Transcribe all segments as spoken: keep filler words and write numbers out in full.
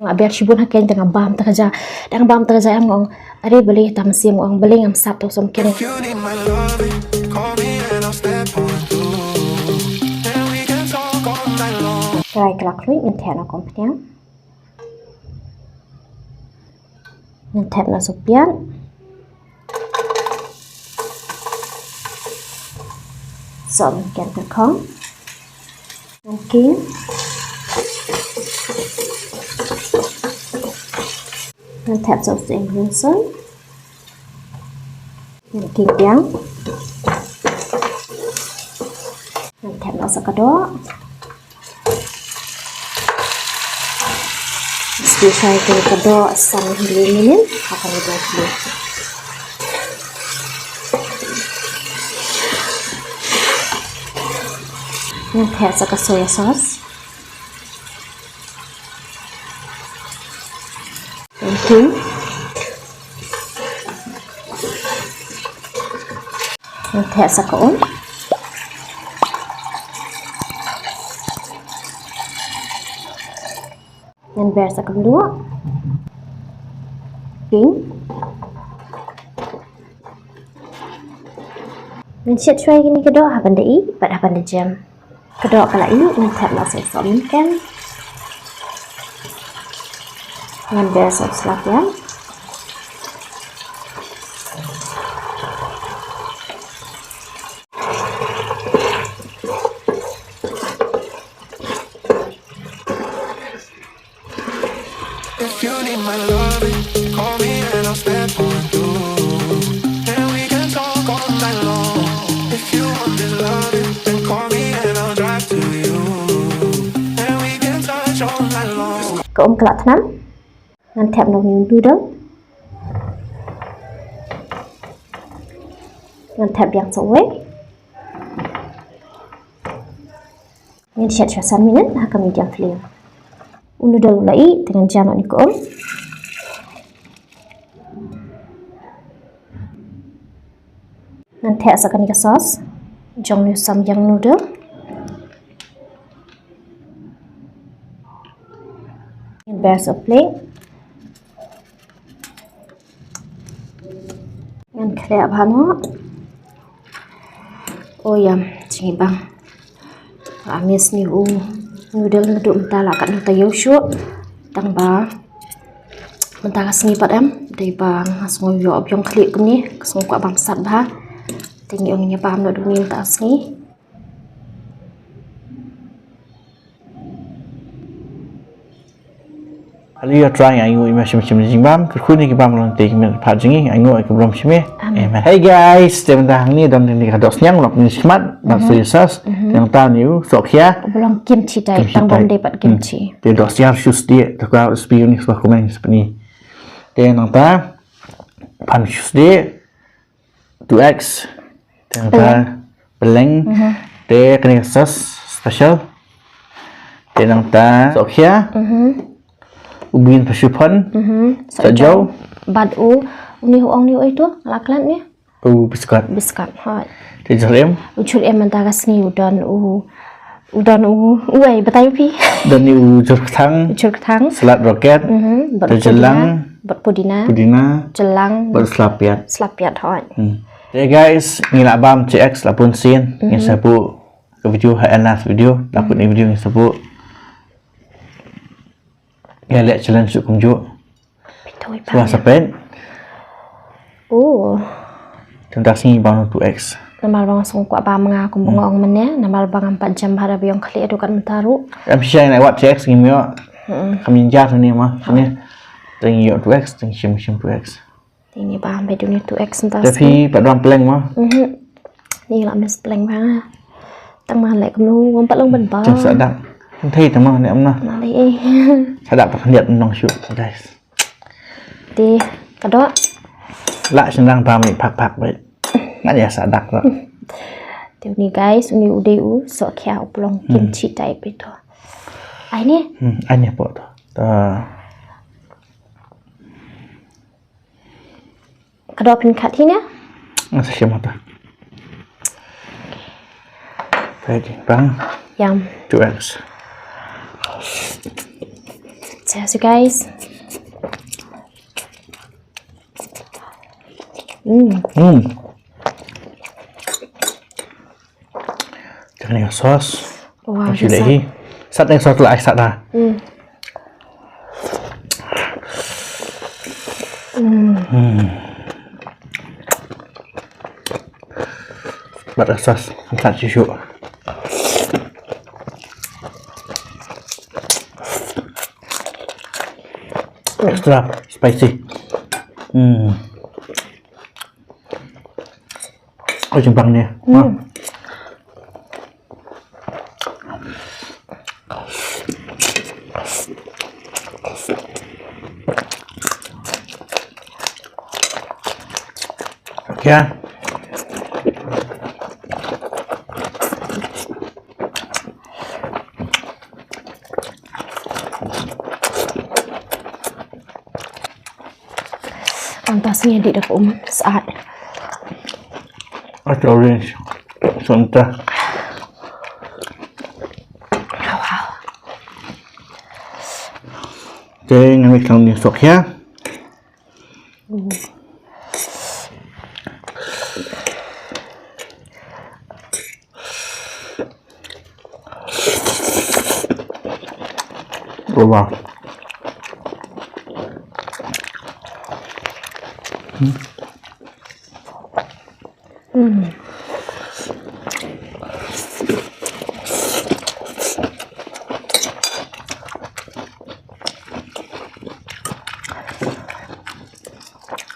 A biar shibun ha keng dang bam ta ka ja, dang bam ta ka ja em ngong. Are beli tam sim ngong beli ngam sap to som kene. If you need my loving, call me and I'll step on through. And we can talk all night long. Try klak lui ngan thep na kompnya. Ngan thep na sopian. Som ken ka khong. Ngan king. Ngan thep sa sing rinson. Ngan king piang. Ngan thep na sa ka doh. Stir fry ka doh san hynriew minit. Haka ni doh. Ngan thep sa ka soya sauce. Thank you. Ngan thep sa ka um. Ngan ber sa ka mluh. Pink. Ngan shet shwai kini ka doh haban da i, bad haban da jem. Ka doh ka la i, ngan thep la sa sa mungken. Ngan ber sa slap ya. If you need my loving, call me and I'll step on through. And we can talk all night long. If you want this loving, then call me and I'll drive to you. And we can touch all night long. Ka um ka la thnam. Ngan thep noh u noodle. Ngan thep biang sa uwei. Ngan shet sha san minit ha ka medium flame. U noodle u la i, te ngan jan noh ni ka um. Ngan thep sa kani ka sauce jong u samyang noodle. Ngan ber sa plate. Ngan khleh bha noh. O ïa, jingibang. Nga miss ni u noodle naduh mynta la kat nangta ïew shuh. Tang ba mynta ka sngi pat em, dei ba nga sngew ïoh biang khlieh kumne, ka sngew kwah bam sat bha. Te ngi ong ngi bam noh duni mynta ka sngi. Hali ïa try, nga ainguh ïa me shim shim jingbam, kyrkhu ïa ki bam long te ki met pat jong ngi, ainguh ïa ka burom shim me. Amen. Amen. Hey guys, te mynta hangne don ni ka doh sniang, lok ni shmat, bad soya sauce. Te nangta ni u sohkhia. Ba long kimchi type, tang bym dei pat kimchi. Te doh sniang shu sdieh, te ka recipe ni shu komen sha phi. Te nangta pan shu sdieh, two eggs. Te nangta pylleng. Te kane ka sauce special. Te nangta sohkhia. U bean pashuphan. Sohjaw. Bad u, uni u ong ni u oi tu, la klet ni. U biskot. Biskot, hoi. Te jhur em. U jhur em mynta ka sngi u don u U don u, uei, batai u phi. Don ni u jhur kthang. Jhur kthang. Salad rocket. Mhm, bad te pudina, jylang. Bad pudina. Pudina. Jylang. Bad sla piat. Sla piat, hoi. Hmm. Te guys, ngi la bam chi eggs la bun sien. Ngi sa buh ka video ha last video, la kut ni video ngi sa buh. Ngi leh challenge shuh kumjuh. Shuwa sa peit. Oh. Te mynta ka sngi bam noh two eggs. Namar ba nga sngew kwah bam nga kum ba nga ong mynne, namar ba ngam pat jem bha da biang khlieh haduh kat mynta ruh. Em shisha ngi la wad chi eggs ngim ïoh. Kam jynjar ne ma. Ne. Te ngi ïoh two eggs, te ngi shim shim two eggs. Te ngi bam beit uni two eggs mynta ka sngi. Te phi pat bam pylleng ma. Mhm. Ni la miss pylleng bha. Tang ma leh kumno ngam pat long ban bam. Jem sa dak. Thei tang ma ne am na. Na leh eh. Sa dak pat khyndiat nong shuh, guys. Te ka doh. La shynrang bam ni phak phak beit. Ngan ïa sa dak la. Te uni guys, uni u dei u sohkhia u plong kimchi type ito. Ai ni? Hmm, ai ni po to. Ta. Ka doh phin khat hi ne? Nga sa shim hata. Peit bang. Yum. Two eggs. Yes, you guys. Mm. Hmm. Tang ïa sauce. Wow, sat. Sat ïa sauce la ai sat dah. Hmm. Hmm. Bad ïa sauce, sat shisha. Extra spicy. Hmm. Oi, jingpang ni. Hmm. Okay. Ang tas niya di dak um saat. At orange. Sunta. Wow. Okay, ngamit kang ni sok ya. Wow. Hmm. Hmm.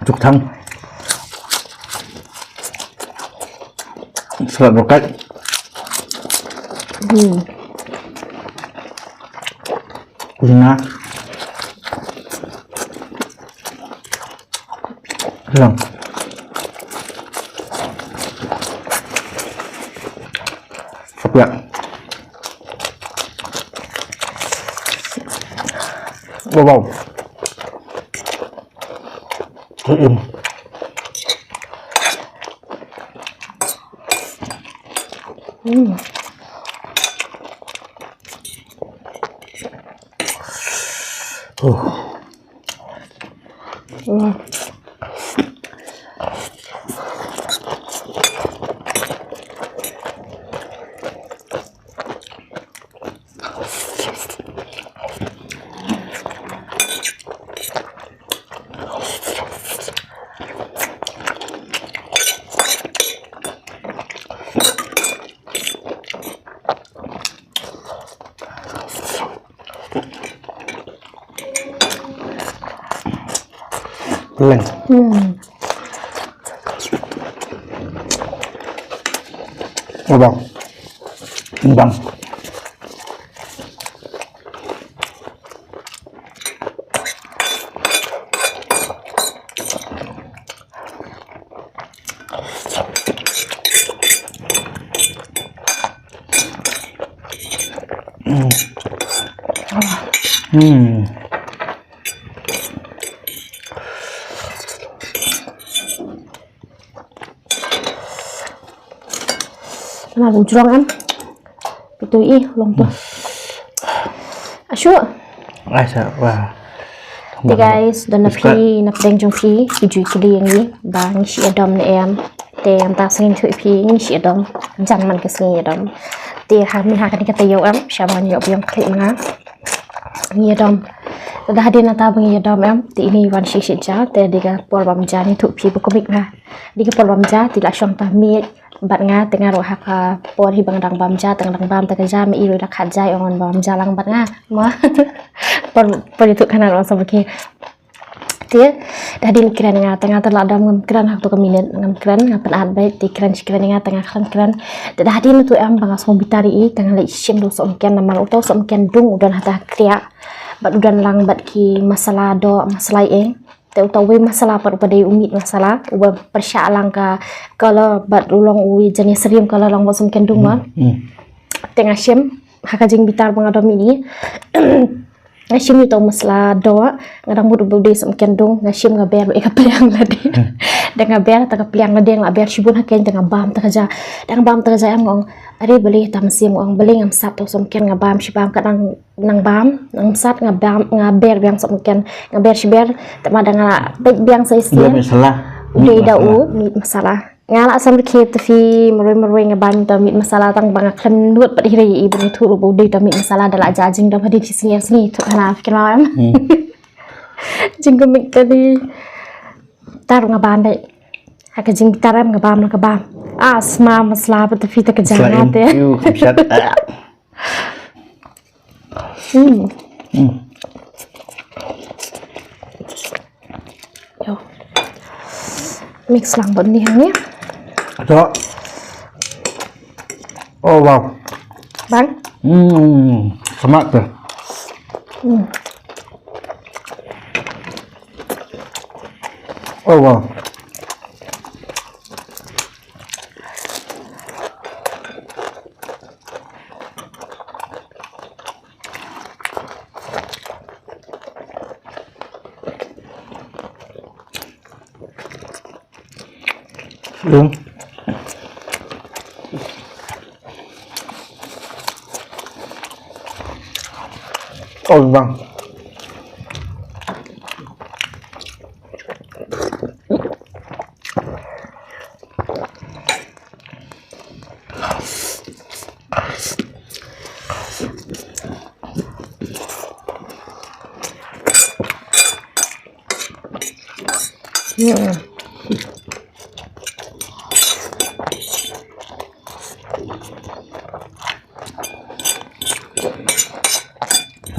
Tuk thang. Salad rocket. Hmm. Kuna. Lang. Sapiak. Wow, wow. Im. Hmm. Oh. Leng. Hmm. Abang. Bang. Hmm. Mana bujrong em? Itu ih long tu. Asyik. Ai sa wah. Te guys, don na phi na pdeng jong phi, phi ju kylli ïa ngi ba ngi shu ïadom ne em. Te mynta sngi ïathuh ïa phi ngi shu ïadom. Jan man ka sngi ïadom. Te ha mynta ha kane ka taïew em, sha ban ïoh biang klik ma nga. Ngi ïadom. Te da hadien nangta ba ngi ïadom em, te ine i wan shi shi ja, te dei ka por bam ja, ngi ïathuh ïa phi ba kumno nga. Dei ka por bam ja, te la shong ta miej bad nga, te nga ruh ha ka por hi ba nga dang bam ja, te nga dang bam ta ka ja, ma i ruh i la khat ja, i ong bam ja lang bad nga. Ma. Por, por ïathuh khana ruh sa ba ki. Te da hadien kren nga, te nga te la dom ngam kren ha kato ka minit, ngam kren, nga pynat beit, te kren shi kren nga, te nga kren kren. Te da hadien tu em ba nga sngew bitar ïa i, te nga leit shim da u sohmynken, namar uta u sohmynken dung u don hata ha kriah. Bad u don lang bad ki masala doh, masala ïing. Te uta uwei masala pat uba dei u meat masala, uba pyrshah lang ka color bad u long uwei jani syriem color lang bad u sohmynken dung ma. Hmm. Te nga shim ha ka jingbitar ba nga dom ïa i. Nga shim ïa uto u masala doh, nga dang mut u ba dei sop mken dung, nga shim nga ber bad ka pliang lade. Da nga ber ta ka pliang lade, nga la ber shibun ha khein, da nga bam ta ka ja. Da nga bam ta ka ja em, nga ong, "Are balei ta mynsiem," nga ong, "balei ngam sat uto u sop mken, nga bam shi bam ka dang, nang bam, nang sat, nga bam, nga ber biang sop mken, nga ber shi ber, te ma da nga la peit biang sa ïa sien." Dei da u meat masala. Nga la sam rkhie te phi marwei marwei, nga bam ta meat masala tang ba nga khlem nud pat hi re i ban ïathuh ruh ba u dei ta meat masala, da la ja jingdom hadien shi sngi ar sngi ïathuh hana, phi kynmaw em? Jingkhmih ka dei. Tar nga bam beit. Ha ka jingbitar em nga bam, nga bam. Ah, sma masala pat te phi, ta ka jana te. Sla M Q, kumshat. Ah. Hmm. Hmm. Yo. Mix lang bad ni hangne. Ito. Oh, wow. Bang? Hmm, semat tu. Hmm. Oh, wow. Hmm. Oh, bang.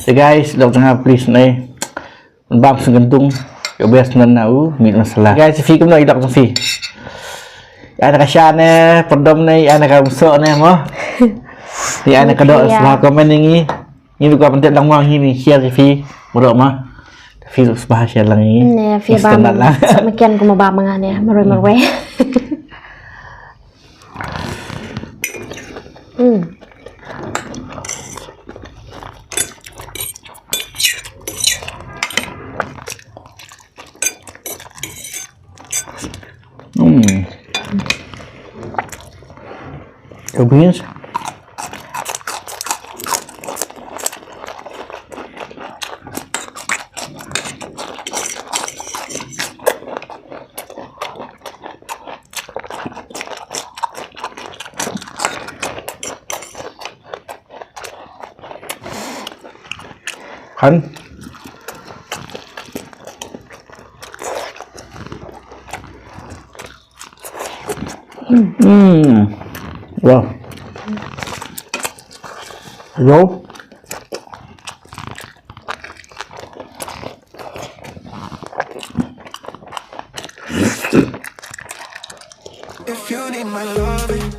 So guys, dok tengah please ni. Bam sngewtung, ka best na na u meat masala. Guys, phi kumno i dok jong phi? Ïa na ka sha ne, perdom ne, ïa na ka msok ne mo. Ïa na ka dok, sla comment ngi. Ngi bi ka pentet lang mo, ngi bi share phi. Murok mo. Phi sba share lang ngi. Ne, phi bam. Standard lang. Sop meken kumba bam nga ne, marwei marwei. Hmm. Hmm. The beans. Kan. Hmm. Wow. Wow. If you need my loving,